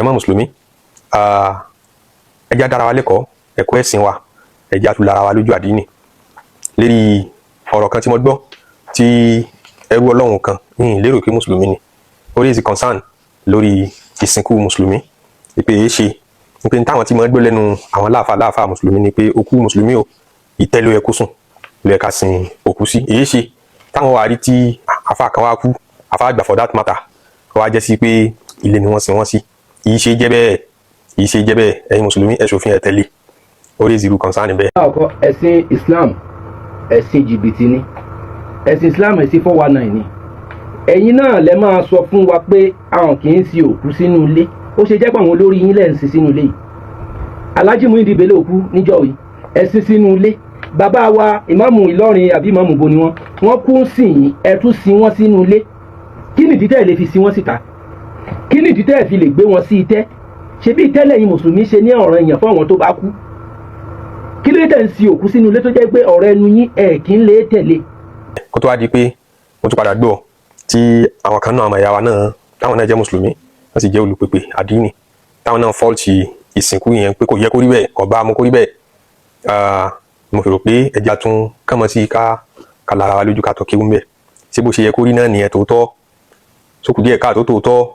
Jàmá mùsùlùmí, ẹ jẹ́ á dára wa lẹ́kọ̀ọ́ ẹ̀kọ́ ẹ̀sìn wa, ẹ jẹ́ á tún lára wa lójú àdínì lérí ọ̀rọ̀ kan tí mo gbọ́ tí ẹrú Ọlọ́run kan ní lérò pé mùsùlùmí ni, ó raise concern lórí ìsìnkú mùsùlùmí, ìpè é ṣe pé táwọn tí mo gbọ́ lẹ́nu àwọn láàfáà mùsùlùmí ni pé òkú mùsùlùmí o, ìtẹ́ ló yẹ kó sùn, ló yẹ ká sin òkú sí. Èé ṣe táwọn wà rí tí àfáà kan wá kú, àfáà àgbà for that matter, wá jẹ́ sí pé ilé ni wọ́n sin wọ́n sí? Yìí ṣe jẹ́ bẹ́ẹ̀, yìí ṣe jẹ́ bẹ́ẹ̀. Ẹ̀yin mùsùlùmí, ẹ ṣòfin ẹ̀ tẹ̀lé. Ó raise irú concern bẹ́ẹ̀. Àkọ́kọ́, ẹ̀sìn Islam, ẹ̀sìn jìbìtì ni ẹ̀sìn Islam, ẹ̀sìn 419 ni. Ẹ̀yin náà lẹ máa sọ fún wa pé àwọn kì í sin òkú sínú ilé. Ó ṣe jẹ́ pé àwọn olórí yín lẹ́ ń sin sínú ilé yìí? Alhaji Muhyiddin Bello kú níjọ́ yìí, ẹ sin sínú ilé. Bàbá wa ìmáàmù Ìlọrin àbí ìmáàmù bo ni wọ́n, wọ́n kú sí yín, ẹ tún sin wọ́n sínú ilé. Kí nìdí tẹ́ ẹ lè fi sin wọ́n síta? Kí nìdí tẹ́ ẹ fi lè gbé wọn sí itẹ́? Ṣebí ìtẹ́lẹ̀ yìí mùsùlùmí ṣe ní ọ̀ràn èèyàn fún àwọn tó bá kú. Kí ló tẹ̀ ń sin òkú sínú ilé tó jẹ́ pé ọ̀rọ̀ ẹnu yín ẹ̀ kí ń lè tẹ̀lé? Kó tó wá di pé mo tún padà gbọ́ tí àwọn kan náà, àmọ̀ ìyá wa náà, táwọn náà jẹ́ mùsùlùmí, wọ́n sì jẹ́ olùpèpè àdínì, táwọn náà fault ìsìnkú yẹn pé kò yẹ kó rí bẹ́ẹ̀, kò bá mu kó rí bẹ́ẹ̀. Mo fi rò pé ẹja tún kànmọ́ sí ká lára wa lójú, ká tó kéwú mbẹ̀. Ṣé bó ṣe yẹ kó rí náà nìyẹn tòótọ́? Sókù díẹ̀ káàtó tòótọ́,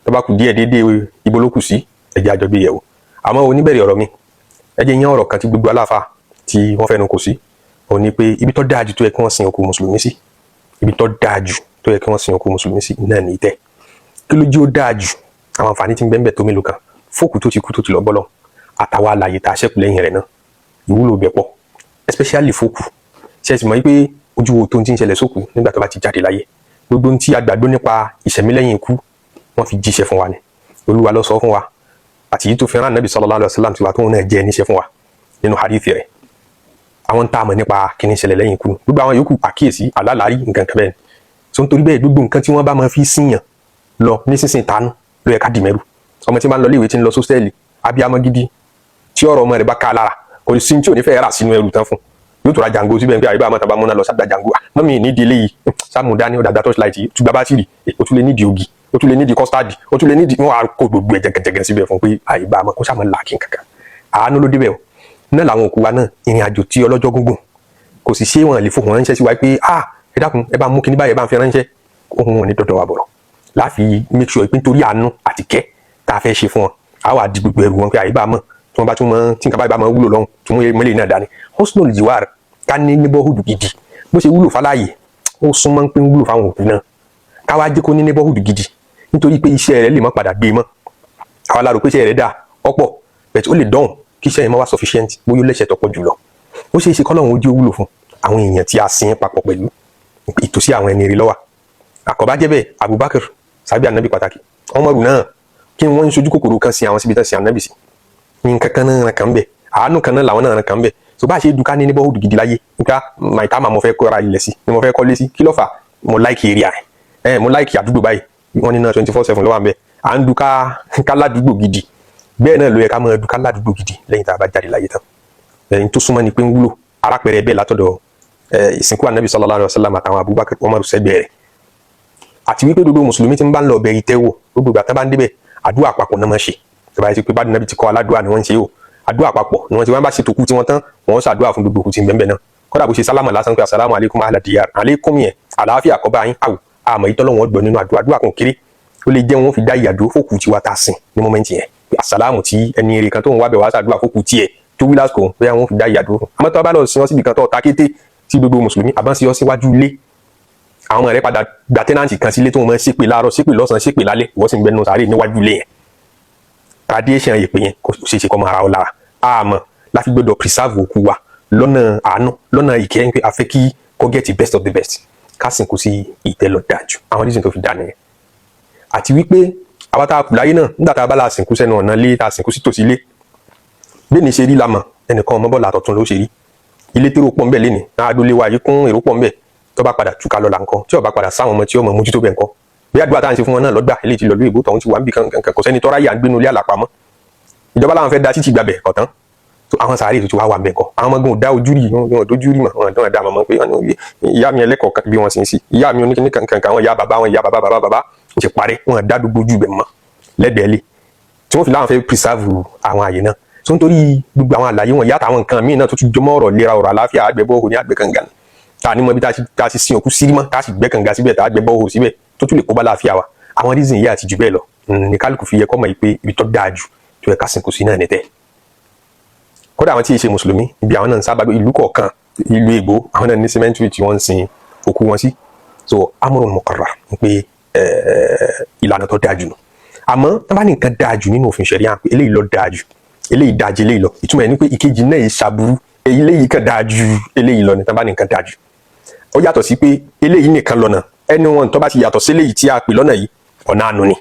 tó bá kù díẹ̀ déédéé, ibo ló kù sí? Ẹjẹ́ àjọ gbé yẹ̀wò. Àmọ́ oníbẹ̀rẹ̀ ọ̀rọ̀ mi, ẹ jẹ́ yán ọ̀rọ̀ kan tí gbogbo aláfa tí wọ́n fẹ́nu kò sí, òun ni pé ibi tó dáa jù tó yẹ kí wọ́n sin òkú mùsùlùmí sí, ibi tó dáa jù tó yẹ kí wọ́n sin òkú mùsùlùmí sí náà ní ìtẹ́. Kí ló jẹ́ ó dáa jù? Àwọn àǹfààní tí ń bẹ ń bẹ tó mélòó kan fóòkù tó ti kú, tó ti lọ bọ́lọ̀, àtàwọn alààyè tá a ṣẹ́kù lẹ́yìn rẹ̀ náà, ìwúlò bẹ̀ pọ̀, especially fóòkù. Ṣe é sì mọ̀ wípé ojú wo tó ń ti ń ṣẹlẹ̀ sókù nígbà tó bá ti jáde láyé, gbogbo ohun tí a gbàgbọ́ nípa ìṣẹ̀mí lẹ́yìn ikú, wọ́n fi jíṣẹ́ fún wa ni. Olúwa ló sọ fún wa, àti yìí tó fi rán Nabi sallallahu alaihi wasallam tiwa, tóun náà jẹ́ níṣẹ́ fún wa nínú hadith rẹ̀. Àwọn tá a mọ̀ nípa kíní ṣẹlẹ̀ lẹ́yìn ikú, gbogbo àwọn yòókù, àkíyèsí àlálàárí nǹkan kan bẹ́ẹ̀. So nítorí bẹ́ẹ̀, gbogbo nǹkan tí wọ́n bá máa fi síyàn lọ ní sísìn tánú ló yẹ ká dì mẹ́rù. Ọmọ tí máa ń lọ léèwé, tí ń lọ sọ́sẹ́ẹ̀lì, abiyamọ gidi tí ọ̀rọ̀ ọmọ rẹ̀ bá ká lára, kò sí tí ò ní fẹ́ rà sínú ẹrù tán fún yóò tó ra jango síbẹ̀ pé àyíbá àmọ́ tàbá múná lọ sábà jango mọ́mí nídìí eléyìí sáàmù dání, ọ̀dàgbà torchlight yìí, tún gba bátìrì, ó tún lè nídìí ògì, ó tún lè nídìí custard, ó tún lè nídìí. Wọn á kó gbogbo ẹ̀ jẹgẹjẹgẹ síbẹ̀ fún pé àyíbá àmọ́ kó sàmọ́ làákì kankan. Àánú ló débẹ̀ o. Náà làwọn òkú wa náà, ìrìn àjò tí ọlọ́jọ́ gúngùn kò sì ṣé wọn lè fohùn ránṣẹ́ sí wa pé, "Ah, ẹ dákun, ẹ bá mú kíní báyìí, ẹ bá ń fi ránṣẹ́." Ohun wọn ní dọ̀dọ̀ wa bọ̀rọ̀ láfi make sure pé nítorí àánú àti kẹ́ tá a fẹ́ ṣe fún wọn, a wà di gbogbo ẹrù wọn pé àyíbá mọ̀ tí wọ́n bá tún mọ tí nǹkan báyìí bá máa wúlò lọ́hùn tí wọ́n mọ́lẹ̀ náà dání. Husnul jiwar, ká ní neighborhood gidi, bó ṣe wúlò fáláyè, ó súnmọ́ pé ń wúlò fáwọn òkú náà. Ká wá jẹ́ kó ní neighborhood gidi, nítorí pé iṣẹ́ rẹ̀ lè má padà gbé mọ́. Àwa la rò pé iṣẹ́ rẹ̀ dáa ọ̀pọ̀, but ó lè dọ̀hùn kí iṣẹ́ yẹn má wá sufficient, bóyá ó lẹ́sẹ̀ tó pọ̀ jùlọ. Ó ṣeé ṣe kọ́lọ́hún ojú ó wúlò fún àwọn èèyàn tí a sin papọ̀ pẹ̀lú ìtòsí àwọn ẹni rí lọ́wà. Àkọ́bá jẹ́ bẹ́ẹ̀, Abubakar sábẹ́ ànábì pàtàkì, Umaru náà, kí wọ́n ń sojú kòkòrò kan sin àwọn síbi tán sin ànábì sí. Nǹkan kan náà kàn bẹ̀, àánú kan náà làwọn náà kàn bẹ̀. So bá a ṣe dùn ká ní neighborhood gidi láyé, nípa Maitama mo fẹ́ kọ́ra ilẹ̀ sí ni mo fẹ́ kọ́lé sí. Kí ló fà? Mo like area ẹ̀, mo like àdúgbò báyìí, wọ́n ní náà 24/7 ló wà ń bẹ̀. À ń dùn ká ládùúgbò gidi. Bẹ́ẹ̀ náà ló yẹ ká máa dùn ká ládùúgbò gidi lẹ́yìn tá a bá jáde láyé tán. Ẹ̀yìn tó súnmọ́ ni pé ń wúlò arápẹ̀rẹ̀ bẹ́ẹ̀ látọ̀dọ̀ ìsìnkú ànábì sallallahu alaihi wasallam àtàwọn Abubakar, Umaru sẹ́gbẹ̀ẹ́ rẹ̀, àti wípé gbogbo mùsùlùmí tí ń bá ń lọ bẹ̀rẹ̀ ìtẹ́wò, gbogbo ìgbà tán bá ń débẹ̀, àdúrà àpapọ̀ náà máa ṣe. Tó bá yẹ pé bá nàbì ti kọ́ aládùúrà ni wọ́n ń ṣe o, àdúrà àpapọ̀ ni wọ́n ti wọ́n bá ṣe tòkú tí wọ́n tán, wọ́n ṣàdúrà fún gbogbo òkú tí ń bẹ́ẹ̀ náà. Kódà bó ṣe sálámà lásán pé "Assalamu alaikum ahla diyar", aleikum yẹn, àlàáfíà kó bá yín. Àwò àmọ́ ìtọ́lọ́wọ́n gbọ́ nínú àdúrà. Àdúrà kan kéré, ó lè jẹ́ wọn fi dá ìyàdó fòkù tiwa tá a sìn ní moment yẹn, pé àsàlámù tí ẹni eré kan tó ń wá bẹ̀ wá ṣàdúrà fòkù tiẹ̀ tó wí lásìkò, bóyá wọn fi dá ìyàdó fún. Àmọ́ tó bá lọ sí wọn síbi kan tó ta kété tí gbogbo mùsùlùmí àbá sí ọ síwájú ilé, àwọn ọmọ rẹ padà gba tenant kan sílé tó wọn máa ń ṣépè láàárọ̀, ṣépè lọ́sàn-án, ṣépè lálẹ́, ìwọ sì ń bẹnu sàárè níwájú ilé yẹn, radiation ìpè yẹn kò ṣeé ṣe kọ́ máa ra ọ lára. Àmọ́ láfi gbọ́dọ̀ preserve òkú wa lọ́nà àánú, lọ́nà ìkẹ́, pé a fẹ́ kí kó get the best of the best. Ká sìnkú sí ìtẹ́ lọ dájú. Àwọn reason tó fi dá nìyẹn. Àti wípé àwa tá a kù láyé náà, nígbà tá a bá la sìnkú sẹ́nu ọ̀nà lé, tá a sìnkú sí tòsí ilé, bẹ́ẹ̀ ni ṣe rí la mọ̀. Ẹnìkan ọmọ bọ́ọ̀lù àtọ̀tún ló ṣe rí ilé tèrò pọ̀ ńbẹ̀ lénìí náà, adólé wa yìí kún, èrò pọ̀ ńbẹ̀. Tó bá padà túká lọ́la ńkọ́? Tí ó bá padà sáwọn ọmọ tí ó mọ mójútó bẹ̀ ńkọ́? Bí àdúrà tá à ń ṣe fún wọn náà lọ́gbà, eléyìí ti lọ lóyìnbó, tọ̀hún ti wà níbi kankan, kò sẹ́ni tọ́ra yà ń gbénu ilé àlàpamọ́. Ìjọba làwọn fẹ́ da títì gbàbẹ̀ kọ̀tán tó àwọn sàárè tó ti wá wà ńbẹ̀ kọ́. Àwọn ọmọ gan ò dá ojú rí, wọn ò dójú rí mọ̀, wọn dá mọ̀ pé ìyá mi ẹlẹ́kọ̀ọ́ kan bí wọ́n sì ń sí ìyá mi oníkíní kankan, àwọn ìyá bàbá wọn, ìyá bàbá bàbá bàbá ń ti parẹ́, wọn dá gbogbo ojú ibẹ̀ mọ́ lẹ́gbẹ̀ẹ́ lé. Tí wọ́n fi láwọn fẹ́ preserve àwọn àyè náà. So nítorí gbogbo àwọn àlàyé wọn yàtọ̀, àwọn nǹkan míì náà tó tún jọmọ́ ọ̀rọ̀ lera, ọ̀rọ̀ àláfíà, àgbẹ̀ borehole ní àgbẹ̀ kànga ni tá a ní mọ ibi tá a ti sin òkú sí mọ́, tá a sì gbẹ́ kànga síbẹ̀, tá a gbẹ́ borehole síbẹ̀, tó tún lè kó bá láàfíà wa. Àwọn reason yìí àti jù bẹ́ẹ̀ lọ ní kálukú fi yẹ kọ́ mọ̀ yìí pé ibi tó dáa jù tó yẹ ká sìnkú sí náà ní tẹ́. Kódà àwọn tí ì ṣe mùsùlùmí, ibi àwọn náà ń sábà, ìlú kọ̀ọ̀kan, ìlú ègbó, àwọn náà ní cemetery tí wọ́n ń sin òkú wọn sí. So amrun muqarrar ń pé ìlànà tó dáa jù nù. Àmọ́ tó bá ní nǹkan dáa jù nínú òfin ṣẹ̀ríà, pé eléyìí lọ dáa jù, eléyìí dáa ju eléyìí lọ, ìtumọ̀ ẹ̀ ní pé ìkejì náà yìí ṣàbúrú, eléyìí kan dáa ju eléyìí lọ ní. Tó bá ní nǹkan dáa jù, ó yàtọ̀ sí pé eléyìí nìkan lọ́nà. Ẹni wọn tó bá ti yàtọ̀ sí eléyìí tí a pè lọ́nà yìí, ọ̀nà àánú ni,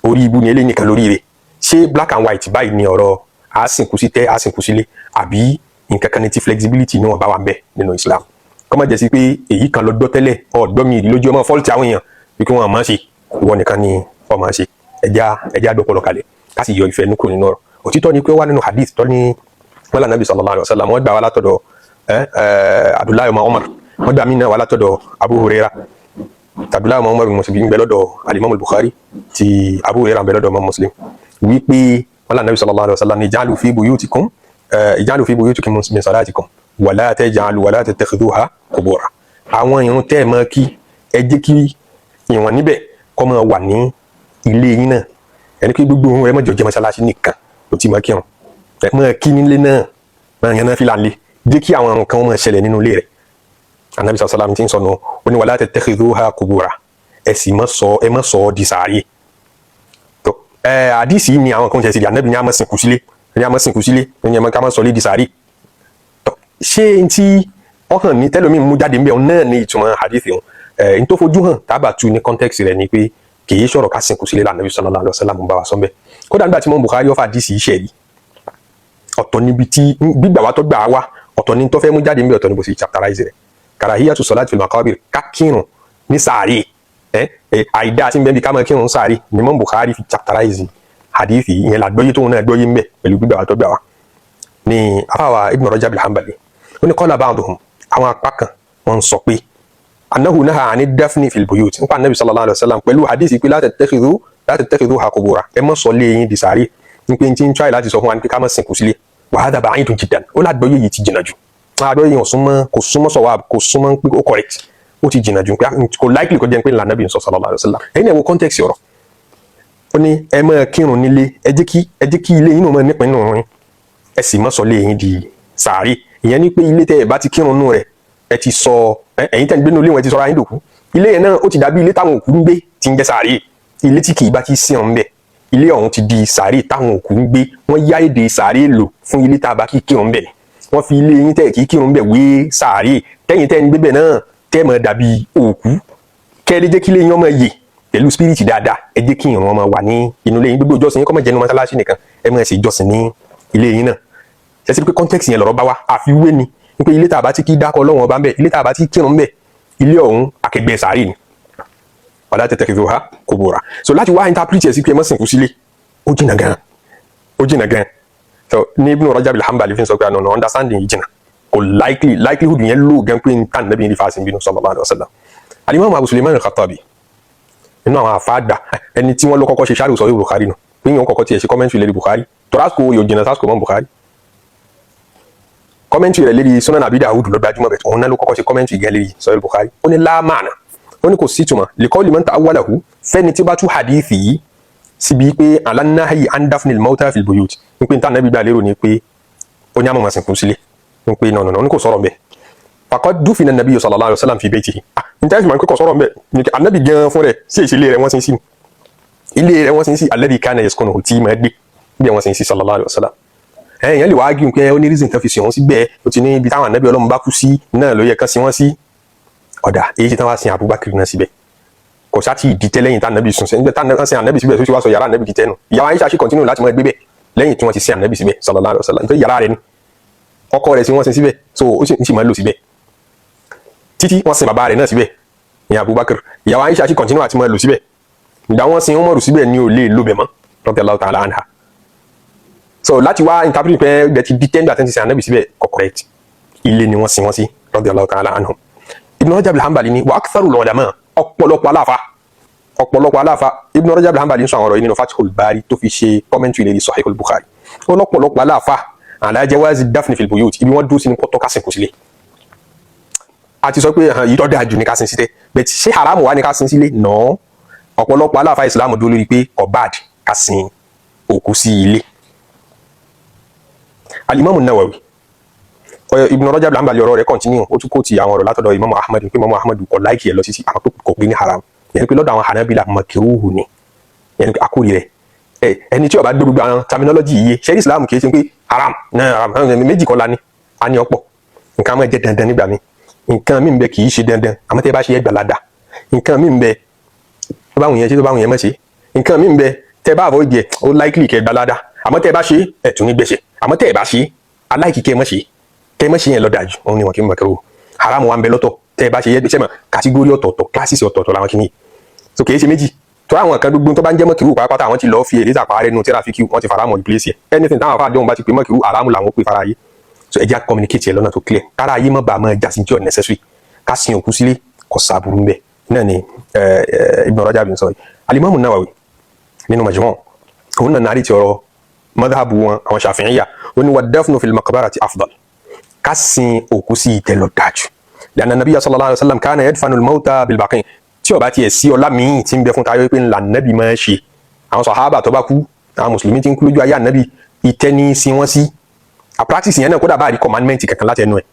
orí ibu ni, eléyìí nìkan lórí rẹ̀. Ṣé black and white báyìí ni ọ̀rọ̀ àásìnkú sí tẹ́, àásìnkú sílé, àbí nǹkan kan ní ti flexibility níwọ̀n bá wà ń bẹ nínú Islam? Kọ́ má jẹ́ sí pé èyí kan lọ gbọ́ tẹ́lẹ̀, ọ̀gbọ́n mi ìdí lójú ọmọ fault àwọn èèyàn bí kí wọ́n máa ṣe, ìwọ nìkan ni ọ máa ṣe. Ẹja gbọ́pọ̀lọ̀ kalẹ̀, ká sì yọ ìfẹ́ nú kúrò nínú ọ̀rọ̀. Òtítọ́ ni pé ó wà nínú hadith tó ní wọ́n là nàbì sallallahu alaihi wasallam, wọ́n gbà wá látọ̀dọ̀ Abdullahi ọmọ Umar, wọ́n gbà mí náà wá látọ̀dọ̀ Abu Huraira. Abdullahi ọmọ Umar Muslim ń bẹ lọ́dọ̀ alimami Bukhari, ti Abu Huraira ń bẹ lọ́dọ̀ Imam Muslim, wípé wọ́n là nàbì sallallahu alaihi wasallam ní ij'alu fi buyutikum min salatikum wala taj'alu wala tattakhidhuha qubura. Àwọn ìrun tẹ́ ẹ máa kí, ẹ jẹ́ kí ìwọ̀n níbẹ̀ kó máa wà ní ilé yín náà. Ẹni pé gbogbo ohun rẹ mọ̀jọ jẹ́ mọ́ṣáláṣí nìkan ló ti máa kírun, ẹ máa kí nílé náà, máa yan náfìlà nílé, jẹ́ kí àwọn nǹkan máa ṣẹlẹ̀ nínú ilé rẹ̀. Anabi sallam ti ń sọnù, ó ní wala tattakhidhuha qubura, ẹ sì má sọ, ẹ má sọ ọ́ di sàárè. Tó ẹ àdìsí ni àwọn kan ṣe sí, anabi ní a máa sìnkú sílé, ní a máa sìnkú sílé, ní a máa sọ lé di sàárè. Tó ṣé n tí ọkàn ní tẹlomi mú jáde nbẹ náà ní ìtumọ̀ àdìsí wọn ẹ n tó fojú hàn tábà tu ní context rẹ̀ ni pé kì í sọ̀rọ̀ ká sìnkú sílé lànà sallallahu alaihi wasallam bá wa sọ bẹ́ẹ̀. Kódà nígbà tí mọ́ Bukhari ọ̀fà àdìsí iṣẹ́ yìí, ọ̀tọ̀ níbi tí gbígbà wa tó gbà wá, ọ̀tọ̀ ní tó fẹ́ mú jáde níbẹ̀, ọ̀tọ̀ ní bó ṣe chapterize rẹ̀. Karahiyatu salati fil maqabir, ká kírun ní sàárè, ẹ ẹ àìdá tí ń bẹ́ẹ̀ bí ká máa kírun sàárè ní mọ́ Bukhari fi chapterize hadithi ìyẹn. Làgbọ́yé tóun náà gbọ́yé ńbẹ̀ pẹ̀lú gbígbà wa tó gbà wá ní afáwa Ibn Rajab al-Hanbali, ó ní qala ba'duhum, àwọn apá kan wọ́n sọ pé annahu naha ani dafni fil buyut, nípa anabi sallallahu alayhi wa sallam pẹ̀lú hadithi pé la tattakhidhuha qubura, ẹ má sọ lé yín di sàárè, ní pé n ti ń try láti sọ fún wa ní pé ká má sìnkú sílé. Wa hadha ba'idun jiddan, ó lágbọ́yé yìí ti jìnnà jù. Àgbọ́yé yìí ò súnmọ́, kò súnmọ́ sọ̀wá, kò súnmọ́ pé ó correct, ó ti jìnnà jù, pé kò likely kò jẹ́ pé ńlá anabi sọ sallallahu alayhi wa sallam. Ẹ̀yin náà wo context ọ̀rọ̀. Ó ní ẹ máa kírun nílé, ẹ jẹ́ kí ilé yín náà máa nípìn nínú yín, ẹ sì má sọ lé yín di sàárè. Ìyẹn ní pé ilé tẹ́ ẹ bá ti kírun nù rẹ̀, ẹ ti sọ ẹ̀yin tẹ́ ń gbénu ilé wọn, ẹ ti sọra yín dòkú. Ilé yẹn náà ó ti dàbí ilé táwọn òkú ń gbé tí ń jẹ́ sàárè. Ilé tí kì í bá ti sí ọ̀hún bẹ̀, ilé ọ̀hún ti di sàárè táwọn òkú ń gbé. Wọ́n yá èdè sàárè lò fún ilé tá a bá kí kírun bẹ̀. Wọ́n fi ilé yín tẹ́ kí kírun bẹ̀ wé sàárè. Tẹ́yìn tẹ́ ń gbé bẹ̀ náà, tẹ́ mọ̀ dàbí òkú, kẹ́ ẹ lè jẹ́ kí ilé yín ọmọ yè pẹ̀lú spirit dáadáa, ẹ jẹ́ kí ìrun ọmọ wà ní inú ilé yín. Gbogbo ìjọsìn yín kó má jẹ́ inú mọ́sálásí nìkan, ẹ máa ṣe ìjọsìn ní ilé yín náà. Ṣe sí pé context yẹn lọ̀rọ̀ bá wá àfiwé ni wípé ilé tá a bá ti kí dákọ̀ Ọlọ́run Ọba ń bẹ̀, ilé tá a bá ti kírun ń bẹ̀, ilé ọ̀hún akẹgbẹ́ sàárè ni. Wala tattakhidhuha qubura. So láti wá interpret ẹ̀ sí pé ẹ má sìnkú sílé, ó jìnnà gan, ó jìnnà gan. So ní Ibn Rajab al-Hanbali fi ń sọ pé àná understanding yìí jìnnà, kò likely, likelihood yẹn lò gan pé n tàn nàbí ní fàásì bínú sallallahu alaihi wasallam. Al-Imam Abu Sulaiman al-Khattabi, nínú àwọn àfáàgbà, ẹni tí wọ́n lọ kọ́kọ́ ṣe sharh Sahih Bukhari nù, pé yẹn kọ́kọ́ tiẹ̀ ṣe commentary lérí Bukhari, tọ́lásìkò yóò jìnnà sásìkò mọ́ Bukhari. Commentary rẹ̀ lérí Sunan Abi Dawud ló gbajúmọ̀ bẹ̀, òun náà ló kọ́kọ́ ṣe commentary gan lérí Sahih Bukhari. Ó ní la ma'na, ó ní kò sí ìtumọ̀ li qawli man ta'awwalahu, fẹ́ni tí bá tú hadithi yìí síbi pé ala nahyi an dafnil mauta fil buyut, ní pé níta nàbí gbà lérò ni pé ó ní àmọ́ màsìnkú sílé, ní pé nọ̀nà ní kò sọ̀rọ̀ bẹ́ẹ̀. Faqad dufina an-nabiyyu sallallahu alaihi wasallam fi baytihi. Ah, níta ìfìmọ̀ pé kò sọ̀rọ̀ bẹ́ẹ̀ ní kí anabi gan fún rẹ̀ sí èsì ilé rẹ̀ wọ́n sin sí ilé rẹ̀ wọ́n sin sí, alladhi kana yaskunuhu, tí máa gbé bí wọ́n sin sí sallallahu alaihi wasallam. Ẹ̀yàn lè wá ágìrì pé ó ní reason tán fi sìn wọ́n sí bẹ́ẹ̀, ó ti ní ibi táwọn anabi Ọlọ́run bá kú sí náà ló yẹ kán sin wọ́n sí. Ọ̀dà èyí tí táwọn sin Abubakar náà síbẹ̀, kò sá tí ìdí tẹ́ lẹ́yìn tá anabi sùn sẹ́yìn, tá anabi sin anabi síbẹ̀, tó ti wá sọ yàrá anabi di tẹ́nu. Ìyàwó Aisha ṣe continue láti máa gbé bẹ̀ lẹ́yìn tí wọ́n ti sin anabi síbẹ̀ sallallahu alaihi wasallam, nítorí yàrá rẹ̀ ni ọkọ rẹ̀ sí wọ́n sin síbẹ̀. So ó sì máa lò síbẹ̀ títí wọ́n sin bàbá rẹ̀ náà síbẹ̀ ní Abubakar. Ìyàwó Aisha ṣe continue àti máa lò síbẹ̀. Ìgbà wọ́n sin Umaru síbẹ̀ ní ò lè lò bẹ̀ mọ́, radiyallahu ta'ala anha. So láti wá interpret pé ẹ̀ ti di tẹ́ńgbà tẹ́ńtì sin anabi síbẹ̀, kò correct. Ilé ni wọ́n sin wọ́n sí, radiyallahu ta'ala anhum. Ibn Rajab al-Hanbali ni wa aktharul ulama, ọ̀pọ̀lọpọ̀ aláfa Ọ̀pọ̀lọpọ̀ aláfa, Ibn Rajab al-Hanbali ń sọ àwọn ọ̀rọ̀ yìí nínú Fathul Bari tó fi ṣe commentary lérí Sahih al-Bukhari. Ó lọ́pọ̀lọpọ̀ aláfa ala jawazi dafni fil buyut, ibi wọ́n dúró sí ní kọ́tọ́ ká sìnkú sílé. A ti sọ pé yìí tó dáa jù ní ká sin sílé, bẹ́ẹ̀ ṣé haram wà ní ká sin sílé nọ́? Ọ̀pọ̀lọpọ̀ aláfa ìsìlámù dúró lórí pé kò bad ká sin òkú sí ilé. Alimami Nawawi, Ibn Rajab al-Hanbali, ọ̀rọ̀ rẹ̀ continue, ó tún kó ti àwọn ọ̀rọ̀ látọ̀dọ̀ Imam Ahmad pé Imam Ahmad kò like ẹ̀ lọ títí, àmọ́ pé kò pé ní haram. Yẹn pé lọ́dọ̀ àwọn Hanabila, makruhu ni, yẹn pé akórì rẹ̀. Ẹni tí ó bá gbé gbogbo àwọn terminology yìí ṣe Islam, kì í ṣe pé haram náà haram méjì kọ́ la ní, a ní ọ̀pọ̀ nǹkan máa jẹ́ dandan nígbà mi. Nǹkan mi ń bẹ kì í ṣe dandan, àmọ́ tẹ́ ẹ bá ṣe, ẹ gbà ládàá. Nǹkan mi ń bẹ tó bá wùn yẹn ṣe, tó bá wùn yẹn má ṣe. Nǹkan mi ń bẹ tẹ́ bá avoid ẹ, ó likely kẹ́ gbà ládàá, àmọ́ tẹ́ ẹ bá ṣe, ẹ tún ní gbẹ̀ṣẹ̀. Àmọ́ tẹ́ ẹ bá ṣe, aláìkí kẹ́ ẹ má ṣe, kẹ́ ẹ má ṣe yẹn lọ dájú. Òun ni wọn kì í mọ̀ kẹ́rù haram wa ń bẹ lọ́tọ̀. Tẹ́ ẹ bá ṣe yẹ gbẹ̀ṣẹ̀ mọ̀, category ọ̀tọ̀ọ̀tọ̀, classes ọ̀tọ̀ọ̀tọ̀ làwọn kìíní. So kì í ṣe méjì tó àwọn kan. Gbogbo tó bá ń jẹ́ makruh pàápàá, àwọn ti lọ́ọ́ fi èrè sàpárẹ́ nu tíra fíkì, wọ́n ti fara mọ́ replace ẹ̀. Anything táwọn afáàjọ́ wọn bá ti pè makruh, haram làwọn pè fara yé. So ẹ jẹ́ á communicate ẹ̀ lọ́nà tó clear, kára ayé má bàa máa jásí tí ò necessary. Ká sin òkú sílé, kò sábúrú ńbẹ náà ni Ibn Rajab ń sọ yìí. Alimami Nawawi nínú Majmu' òun náà nàrí ti ọ̀rọ̀ madhabu wọn, àwọn Shafi'iyya. Ó ní wa dafnu fil maqbarati afdal, ká sin òkú sí ìtẹ́ ló dájú. Li'anna nabiyya sallallahu alayhi wa sallam kana yadfanu al-mawta bil baqi. Tí ó bá tiẹ̀ sí ọlá míì tí ń bẹ fún tayọ pé ńlá nàbì máa ń ṣe, àwọn sàhábà tó bá kú, àwọn mùsùlùmí tí ń kú lójú ayé ànábì, ìtẹ́ ní sin wọ́n sí. A practice yẹn náà, kódà bá rí commandment kankan láti ẹnu ẹ̀,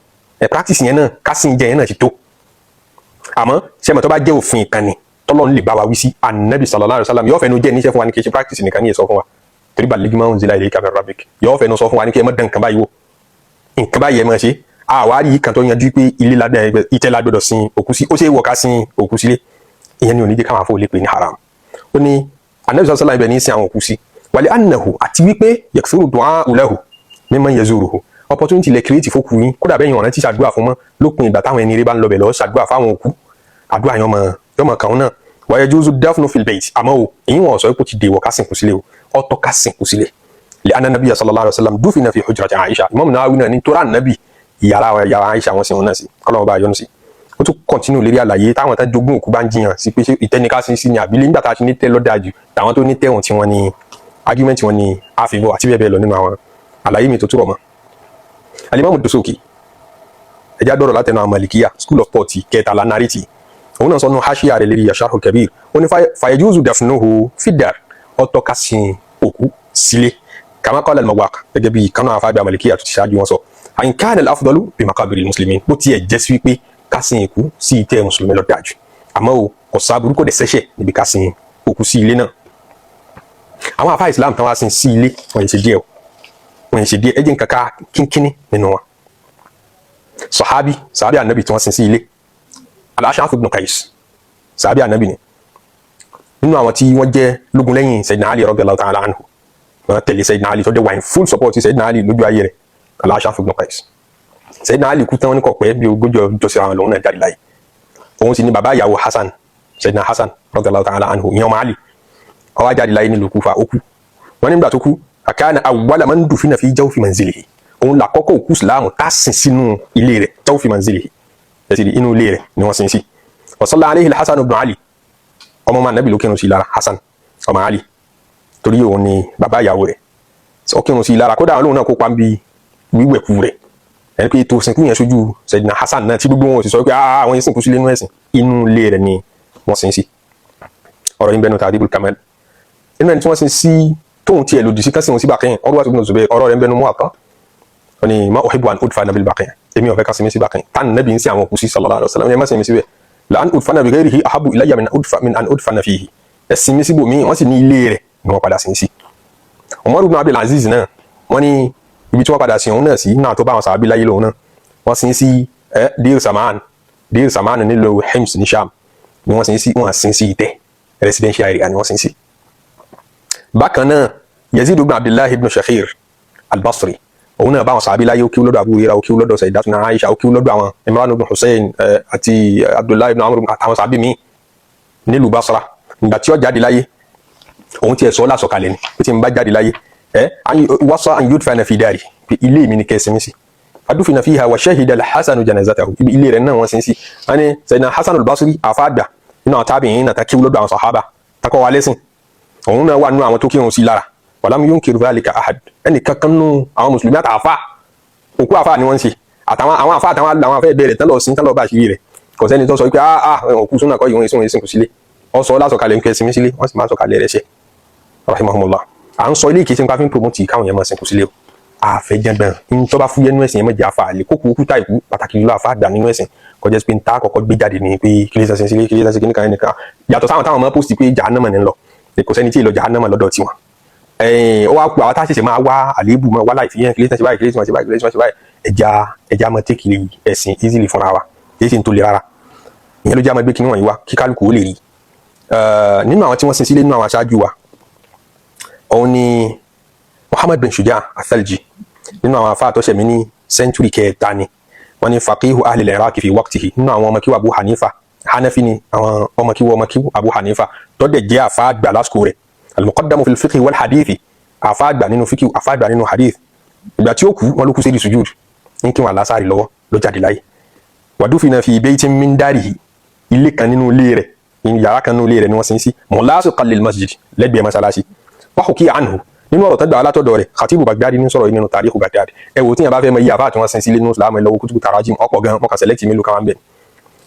ẹ̀ practice yẹn náà, ká sin jẹ yẹn náà ti tó. Àmọ́ sẹ́mi tó bá jẹ́ òfin ìkànnì tọ́lọ́run lè bá wa wí sí, ànábì sallallahu alaihi wasallam yóò fẹnu jẹ́ níṣẹ́ fún wa ní, kì í ṣe practice nìkan ní ẹ̀ sọ fún wa, torí balligh ma unzila ilayka min rabbik. Yóò fẹnu sọ fún wa ní kí ẹ má dán nǹkan báyìí wò, nǹkan báyìí ẹ máa ṣe. Àwárí kan tó yanjú pé ilé lábẹ́ ìtẹ́ la gbọ́dọ̀ sin òkú sí, ó ṣe é wọ̀ ká sin òkú sílé. Ìyẹn ni ò ní jẹ́ káwọn afọ lè pè ní haram. Ó ní anabi sallallahu alaihi wasallam ibẹ̀ ní sin àwọn òkú sí. Wa li annahu, àti wípé yakthuru du'a'u lahu mimman yazuruhu, opportunity lè create fókù yín, kódà bẹ́ẹ̀ yín ọ̀rẹ́ tí ṣàdúrà fún mọ́, lópin ìgbà táwọn ẹni rẹ bá ń lọ bẹ̀ lọ ṣàdúrà fáwọn òkú, àdúrà yẹn yọmọ kàn náà. Wa yajuzu dafnu fil bayt. Àmọ́ o, èyí wọn sọ pé kò ti dèwọ̀ ká sìnkú sílé o, ọ̀tọ̀ ká sìnkú sílé. Li anna nabiyya sallallahu alaihi wasallam dufina fi hujrati Aisha. Imam Nawawi náà ní tóra nàbì yàrá yàrá Aisha wọn sì wọn náà sí, kọ́lọ́wọ́ bá yọ́nú sí. Ó tún continue lérí àlàyé táwọn tá jogún òkú bá ń jiyàn sí pé ṣé ìtẹ́niká sí sí ni àbílẹ̀, nígbà tá a ti ní tẹ́ lọ́dà jù, tàwọn tó ní tẹ̀wọ̀n tí wọ́n ní argument wọn ní àfihàn, àti bẹ́ẹ̀ bẹ́ẹ̀ lọ nínú àwọn àlàyé mi tó túrọ̀ mọ́. Alimami Dusuki, ẹja dọ̀rọ̀ látẹnu àwọn Malikiya school of thought kẹtàlá nariti, òun náà sọnù hashiya rẹ̀ lérí Sharhul Kabir. Ó ní fayajuzu dafnuhu fid-dar, ọ̀tọ̀ ká sin òkú sílé, kama qala al-Mawaq, gẹ́gẹ́ bí kánú àfáàgbà Malikiya tó ti ṣáájú wọn sọ, in kana al-afdalu bi maqabiril muslimin, bó tiẹ̀ jẹ́ sí wípé ká sin òkú sí ìtẹ́ mùsùlùmí ló dájú, àmọ́ o kò sábúrú, kò dẹ̀ sẹ́ṣẹ̀ níbi ká sin òkú sí ilé náà. Àwọn àfáà Islam tán wá sin sí ilé, wọ́n yìí ṣe díẹ̀ o, wọ́n yìí ṣe díẹ̀. Ẹ jẹ́ nǹkan ká kínkínní nínú wọn. Sọ̀hábí, sàábí ànábì tí wọ́n sin sí ilé, Al-Ash'ath ibn Qais, sàábí ànábì ni, nínú àwọn tí wọ́n jẹ́ lógun lẹ́yìn Sayyidina Ali radiyallahu ta'ala anhu. Wọ́n tẹ̀lé Sayyidina Ali, tó dé wà in full support Sayyidina Ali lójú ayé rẹ̀. Al-Ash'ath ibn Qais, Sayyidina Ali kú tán, wọn ní kò pẹ́ bí 40 ọjọ́ sí àwọn lòun náà jáde láyé. Òun sì ni bàbá ìyàwó Hasan, Sayyidina Hasan radiyallahu ta'ala anhu, ìyẹn ọmọ Ali. Ó wá jáde láyé nílùú Kúfà, ó kú. Wọ́n nígbà tó kú, kana awwala man dufina fi jawfi manzilihi, òun làkọ́kọ́ òkú ìsìláàmù tá sin sínú ilé rẹ̀. Jawfi manzilihi, ẹ̀sìn inú ilé rẹ̀ ni wọ́n sin sí. Wa salla alayhi al-Hasan ibn Ali, ọmọ ọmọ anabi ló kírun sí lára, Hasan ọmọ Ali, torí òun ni bàbá ìyàwó rẹ̀, ó kírun sí lára. Kódà òun náà kópa ń bi wíwẹ̀kú rẹ̀, ẹni pé ètò ìsìnkú yẹn sójú Sayyidina Hasan náà, tí gbogbo wọn sì sọ pé àwọn yẹn sìnkú sílé inú ẹ̀sìn, inú ilé rẹ̀ ni wọ́n sin sí. Ọ̀rọ̀ yìí bẹnu Ta'dhibul Kamal. Inú ẹni tí wọ́n sin sí tóun tiẹ̀ lòdì sí kásìn wọn sí Baqi', Urwa ibn Zubayr, ọ̀rọ̀ rẹ̀ ń bẹnu Muwatta. Ó ní ma uhibbu an udfana bil Baqi', èmi ò fẹ́ ká sinmi sí Baqi' tán nàbí ń sin àwọn òkú sí, sallallahu alaihi wasallam, ẹ má sinmi síbẹ̀. La an udfana bi ghayrihi ahabbu ilayya min an udfana fihi, ẹ sinmi síbò míì. Wọ́n sì ní ilé rẹ̀ ni wọ́n padà sin sí. Umar ibn Abdul Aziz náà, wọ́n ní ibi tí wọ́n padà sin òun náà sí náà, tó bá àwọn sàábí láyé lòun náà, wọ́n sin sí ẹ Deir Saman, Deir Saman nílùú Hims ní Sham ni wọ́n sin sí. Wọ́n sin sí ìtẹ́, residential area ni wọ́n sin sí. Bákan náà, Yazid ibn Abdullahi ibn Shakhir al-Basri, òun náà bá àwọn sàábí láyé. Ó kí lọ́dọ̀ Abu Hurairah, ó kí lọ́dọ̀ Sayyidatuna Aisha, ó kí lọ́dọ̀ àwọn Imran ibn Hussein àti Abdullahi ibn Amr àtàwọn sàábí míì nílùú Basra. Ìgbà tí ó jáde láyé, òun tiẹ̀ sọ lásọ̀kalẹ̀ ni pé tí n bá jáde láyé ẹ wasa an yudfana fi dari, pé ilé mi ni kẹ́ ẹ sinmi sí. Fadufina fiha wa shahida al-Hasan janazatahu, ibi ilé rẹ̀ náà wọ́n sin sí. Wọ́n ní Sayyidina Hasan al-Basri àfáàgbà Nínú àwọn tábìyìn náà tá kíw lọ́dọ̀ àwọn sàhábà takọ́ wa lẹ́sìn, òun náà wà nínú àwọn tó kírun sí lára. Walam yunkir dhalika ahad. Ẹnì kankan nínú àwọn mùsùlùmí àtàfà òkú àfà ni wọ́n ń ṣe, àtàwọn àwọn àfà, àtàwọn àwọn afẹ́ bẹ̀rẹ̀ tán lọ sí, tán lọ bá àṣírí rẹ̀. Kò sẹ́ni tó sọ pé ah ah, òkú súnà kọ́ ìwọ̀n ìsìn ìsìnkú sílé. Wọ́n sọ lásọ̀kalẹ̀ ń kẹ́ sinmi sílé, wọ́n sì máa sọ̀kalẹ̀ rẹ̀ ṣe, rahimahumullah. À ń sọ ilé ìkísí nípa fi ń promote káwọn yẹn máa sìnkú sílé o. Àfẹ́jẹ̀gbọ̀n ń tọ́ bá fúyẹ́ nínú ẹ̀sìn yẹn, mọ̀jẹ̀ àfa àlè kókò òkúta ìkú, pàtàkì jùlọ àfa àgbà nínú ẹ̀sìn, kọjá sí pé ń ta kọ́kọ́ gbé jáde ní pé kí lè sàn sílé, kí lè sàn sí kíníkan ẹnìkan, yàtọ̀ sáwọn táwọn máa post pé jahannama ní lọ. Kò sẹ́ni tí ì lọ jahannama lọ́dọ̀ tiwọn. Ó wá kú àwọn tá a ṣẹ̀ṣẹ̀ máa wá àléébù, máa wá láì fi yẹn, kí lè sàn sí báyìí, kí lè sàn sí báyìí, kí lè sàn sí báyìí. Ẹja máa take ẹ̀sìn easily fúnra wa, kì í ṣe ń tó le rárá. Ìyẹn ló jẹ́ àmọ́ gbé kíní wọ̀nyí wá kí kálukú ó lè rí. Nínú àwọn tí wọ́n sin sílé nínú àwọn aṣáájú wa, òun ni Muhammad bin Shuja Athalji, nínú àwọn afa àtọ́sẹ̀mí ní century kẹta ni. Wọ́n ní faqihu ahli al-Iraq fi waqtihi, nínú àwọn ọmọ kíwà Abu Hanifa, Hanafi ni, àwọn ọmọ kíwà Abu Hanifa tó dẹ̀ jẹ́ afa àgbà lásìkò rẹ̀, al-muqaddamu fil fiqhi wal hadithi, afa àgbà nínú fiqhi, afa àgbà nínú hadith. Ìgbà tí ó kú, wọn ló kú sí sujud ní kí wọn alásàrì lọ́wọ́ ló jáde láyé. Wa dufina fi baytin min darihi, ilé kan nínú ilé rẹ̀, yàrá kan nínú ilé rẹ̀ ni wọ́n sin sí, mulasiqan lil masjid, lẹ́gbẹ̀ẹ́ masalasi. Wa hukiya anhu, nínú ọ̀rọ̀ tẹ́gbà alátọ̀dọ̀ rẹ̀, Khatibu Baghdadi ní sọ̀rọ̀ yìí nínú Tarihu Baghdad. Ẹ wò, tí yẹn bá fẹ́ mọ iye àfáà tí wọ́n sin sílé nínú Islam, ẹ lọ wo kutubu tarajim, ọ̀pọ̀ gan, mọ̀kàn select mélòó kan wá ń bẹ̀.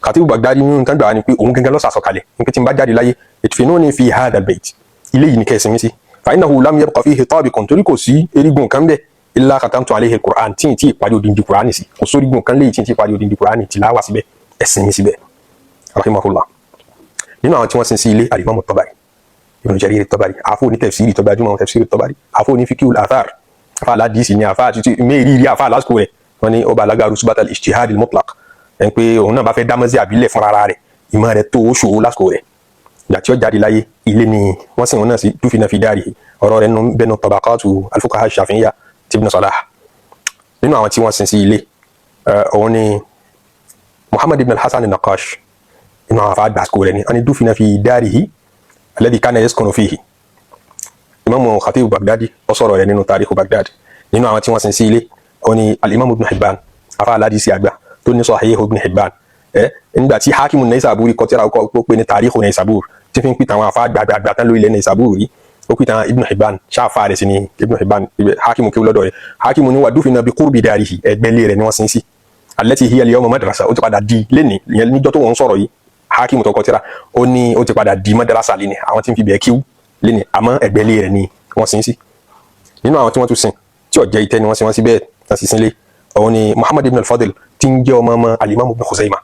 Khatibu Baghdadi nínú tẹ́gbà ni pé òun gangan ló sàsọ̀kalẹ̀ ní pé tí n bá jáde láyé, idfinuni fi hadha al-bayt, ilé yìí ni kẹ́ ẹ sinmi sí, fa innahu lam yabqa fihi tabiqun, torí kò sí erigun kan bẹ́ẹ̀, illa khatamtu alayhi al-Qur'an, tí n tí ì parí odindi Qur'an sí, kò sórígun kan léyìí tí n tí ì parí odindi Qur'an tìláwà síbẹ̀, ẹ sinmi síbẹ̀, rahimahullah. Nínú àwọn tí wọ́n sin sí ilé, al-Imam Tabari, Ibn Jarir Tabari, àfọ ní tafsiri tó gbajúmọ̀, tafsiri Tabari, àfọ ní fiqhul athar, àfọ aládìsí ni, àfọ àti mẹ́rìírí àfọ alásìkò rẹ̀. Wọ́n ní ọba alága rusubat al-ijtihad al-mutlaq, ẹ̀ ń pé òun náà bá fẹ́ dámọ́sí àbílẹ̀ fúnra rẹ̀, ìmọ̀ rẹ̀ tó ṣòwò lásìkò rẹ̀. Ìgbà tí ó jáde láyé, ilé ni wọ́n sì wọn náà sí, dufina fi darihi. Ọ̀rọ̀ rẹ̀ bẹnu tabaqatu al-fuqaha ash-shafi'iyya ti Ibn Salah. Nínú àwọn tí wọ́n sin sí ilé, òun ni Muhammad ibn al-Hasan al-Naqash, inú àwọn afa àgbàsíkò rẹ̀ ni. Wọ́n ní dufina fi darihi alladhi kana yaskunu fihi. Imamu Khatib Baghdadi ó sọ̀rọ̀ rẹ̀ nínú Tarihu Baghdad. Nínú àwọn tí wọ́n sin sí ilé, òun ni al-Imam Ibn Hibban, afa aládìsí àgbà tó ní Sahih Ibn Hibban. Ẹ nígbà tí Hakimu Naisaburi kọ tírà kọ pé ní Tarihu Naisabur, tí fi ń pìtàn àwọn afa àgbààgbà tán lórí ilẹ̀ Naisabur rí, ó pìtàn Ibn Hibban, ṣáfà rẹ̀ sí ni Ibn Hibban. Hakimu kí ó lọ́dọ̀ rẹ̀. Hakimu ní wa dufina bi qurbi darihi, ẹgbẹ́ ilé rẹ̀ ni wọ́n sin sí, allati hiya al-yawma madrasa. Ó ti padà di lẹ́ni ìyẹn níjọ́ tó wọ́n sọ̀rọ̀ yìí, Hakimu tó kọ tírà, ó ní ó ti padà di madrasa lẹ́ni, àwọn tí ń fi bẹ̀ẹ́ kíw lẹ́ni, àmọ́ ẹgbẹ́ ilé rẹ̀ ni wọ́n sin sí. Nínú àwọn tí wọ́n tún sin tí ó jẹ́ ìtẹ́ ni wọ́n sin wọ́n sí bẹ́ẹ̀ tán sì sinlé, òun ni Muhammad ibn al-Fadl, tí ń jẹ́ ọmọ ọmọ al-Imam Ibn Khuzaima.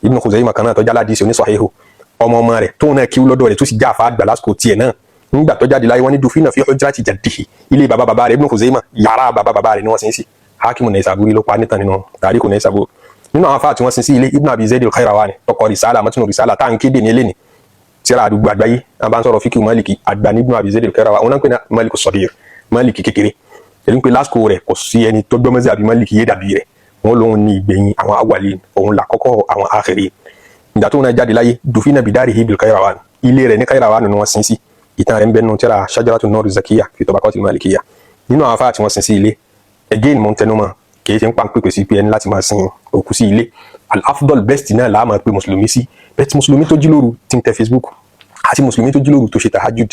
Ibn Khuzaima kan náà tó jálá díìsì onísọ̀híhù, ọmọ ọmọ rẹ̀ tóun náà kíw lọ́dọ̀ rẹ̀, tó sì já àfa àgbà lásìkò tiẹ̀ náà. Nígbà tó jáde láyé, wọ́n ní dufina fi hujrati jaddihi, ilé bàbá bàbá rẹ̀ Ibn Khuzaima, yàrá bàbá bàbá rẹ̀ ni wọ́n sin sí. Hakimu Naisaburi ló pa nítan nínú Tarihu Naisaburi. Nínú àwọn afáà tí wọ́n sin sí ilé, Ibn Abi Zayd al-Qayrawani, tọkọ risala, matinu risala tá à ń kéde ní ilé ni tíra àdúgbò àgbáyé. A bá ń sọ̀rọ̀ fíkì Maliki, àgbà ní Ibn Abi Zayd al-Qayrawani, òun náà ń pè ní Maliku Sadir, Maliki kékeré. Èyí ń pè lásìkò rẹ̀, kò sí ẹni tó gbọ́mọ́sí àbí Maliki yé dàbí rẹ̀. Wọ́n lòun ní ìgbẹ̀yìn àwọn awwalin, òun là kọ́kọ́ àwọn akhirin. Ìgbà tó náà jáde láyé, dufina bidarihi bil Qayrawan, ilé rẹ̀ ní Qayrawan ni wọ́n sin sí. Ìtàn rẹ̀ ń bẹ nínú tíra Shajaratu Nur Zakiya fi Tabaqatil Malikiyya. Nínú àwọn afáà tí wọ́n sin sí ilé, again mo ń tẹnu mọ́, kì í ṣe ń pa pípé sí pé ẹni láti máa sin òkú sí ilé. Al-afdal, best náà là á máa pe mùsùlùmí sí best. Mùsùlùmí tó jí lóru tí ń tẹ Facebook àti mùsùlùmí tó jí lóru tó ṣe tahajjud,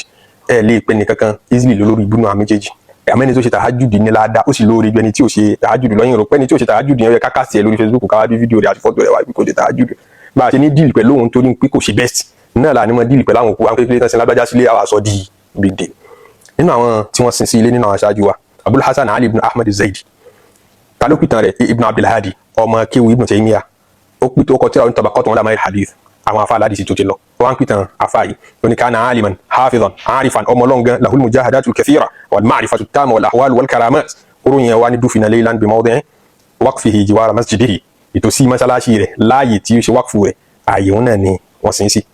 ẹ lè pe nìkankan easily lólórí ibùnú àwọn méjèèjì. Àmọ́ ẹni tó ṣe tahajjud ní láàdá, ó sì lóore ju ẹni tí ò ṣe tahajjud lọ́yìn. Rò pé ẹni tí ò ṣe tahajjud yẹn yẹ ká kásì ẹ lórí Facebook, káwá bí fídíò rẹ̀ àti fọ́tò rẹ̀ wá kò ṣe tahajjud. Bá a ṣe ní deal pẹ̀lú òun torí pé kò ṣe best náà là ní mọ deal pẹ̀lú àwọn òkú àwọn kékeré tán sin lágbájá sílé, àwọn aṣọ di big deal. Nínú àwọn tí wọ́n sin sí ilé nínú àwọn aṣáájú wa, Abul Hasan Ali ibn Ahmad Zaidi. Ta ló pìtàn rẹ̀? Ibn Abdulhadi, ọmọ kéwu Ibn Taymiyyah. Ó pìtàn, ó kọ tírà Tabaqat Ulama al-Hadith, àwọn afa aládìsí tó ti lọ. Wọ́n á pìtàn afa yìí, ó ní kana aliman hafizan arifan, ọmọ ọlọ́ngàn, lahul mujahadatul kathira wal ma'rifatu tama wal ahwal wal karamat. Oró yẹn wá ní dufina laylan bi mawdi'i waqfihi jiwara masjidihi, ìtòsí mọ́sálásí rẹ̀, láàyè tí ó ṣe wákfù rẹ̀, ààyè òun náà ni wọ́n sin sí.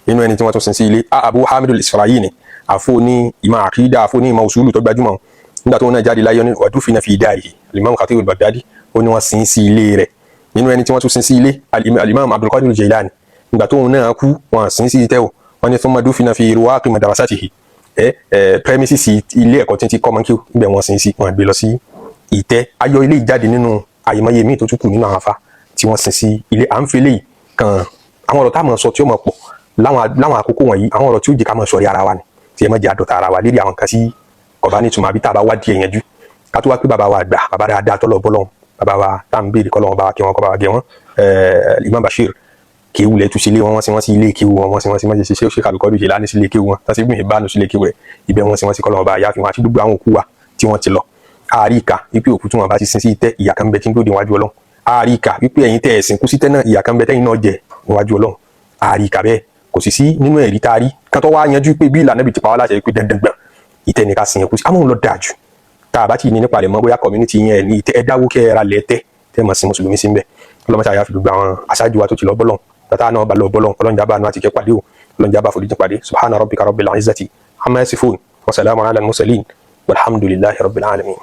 Nínú ẹni tí wọ́n tún sin sí ilé, Abu Hamid al-Isfarayini, àfo ní ìmọ̀ àkídà, àfo ní ìmọ̀ usulu tó gbajúmọ̀. Nígbà tó náà jáde láyé, wa dufina fi darihi. Alimam Khatib al-Baghdadi, ó ní wọ́n sin sí ilé rẹ̀. Nínú ẹni tí wọ́n tún sin sí ilé, alimam Abdulqadir al-Jailani. Nígbà tó náà kú, wọ́n sin sí itẹ́ o. Wọ́n ní thumma dufina fi ruwaqi madrasatihi, ẹ ẹ premises ilé ẹ̀kọ́ tí ń ti kọ́ mọ́kí, ibẹ̀ wọ́n sin sí, wọ́n gbé lọ sí ìtẹ́. Ayọ̀ ilé ìjáde nínú àyèmáyé míì tó tún kù nínú àwọn afa tí wọ́n sin sí ilé. À ń fi eléyìí kan Àwọn ọ̀rọ̀ tá a máa sọ tí ó máa pọ̀ láwọn àkókò wọ̀nyí, àwọn ọ̀rọ̀ tí ó jẹ́ ká máa sọ̀rí ara wa ni, tí ẹ má jẹ́ àdọ̀tà ara wa lérí àwọn nǹkan tí kò bá nítumọ̀ àbí tá a bá wádìí ẹ̀yẹn jú. Ká tó wá pé bàbá wa àgbà, bàbá dáadáa tọ́lọ̀ bọ́lọ́hún, bàbá wa tá à ń béèrè kọ́lọ́hún bá wa kí wọn, kọ́ bá wa gẹ̀ wọ́n, Imam Bashir, kéwù lẹ́tù sí ilé wọn, wọ́n sí wọ́n sí ilé kéwù wọn, wọ́n sí wọ́n sí wọ́n ṣe ṣe kàlùkọ́dù ṣe lánìí sí ilé kéwù wọn, tán sí gbìyànjú bánu sí ilé kéwù rẹ̀, ibẹ̀ wọ́n sí wọ́n sí, kọ́lọ́hún bá yáfi wọn àti gbogbo àwọn òkú wa tí wọ́n ti lọ. Àárí ìka wípé òkú tí wọ́n bá ti sin sí itẹ́, ìyà kan bẹ tí ń gbòde níwájú Ọlọ́run. Àárí ìka wípé ẹ̀yin tẹ́ ẹ̀sìn kú sí tẹ́ náà, ìyà kan bẹ tẹ́yin náà jẹ níwájú Ọlọ́run. Àárí ìka bẹ́ẹ̀, kò sì sí nínú ẹ̀rí tá a rí kan tó wá yanjú pé bí ìlànà ibi ti pa wá láṣẹ pé dandan gbọ̀n ìtẹ́ ni ká sin ẹ̀kú sí. Àmọ́ òun lọ dáa jù tá a bá ti ní nípa rẹ̀ mọ́, bóyá community yẹn ní ìtẹ́, ẹ dáwó kẹ́ ẹ ra lẹ̀ tẹ́ tẹ́ mọ̀ sí mùsùlùmí sí ń bẹ̀. Ọlọ́mọṣẹ́ àyàfi gbogbo àwọn aṣáájú wa tó ti lọ bọ́lọ̀ tata náà bá lọ bọ́lọ̀, ọlọ́njà bá àánú àti ìkẹ́ pàdé o, ọlọ́njà bá foríjì pàdé. Subhana rabbika rabbil izzati amma yasifun wa salamun ala al-mursalin walhamdulillahi rabbil alamin.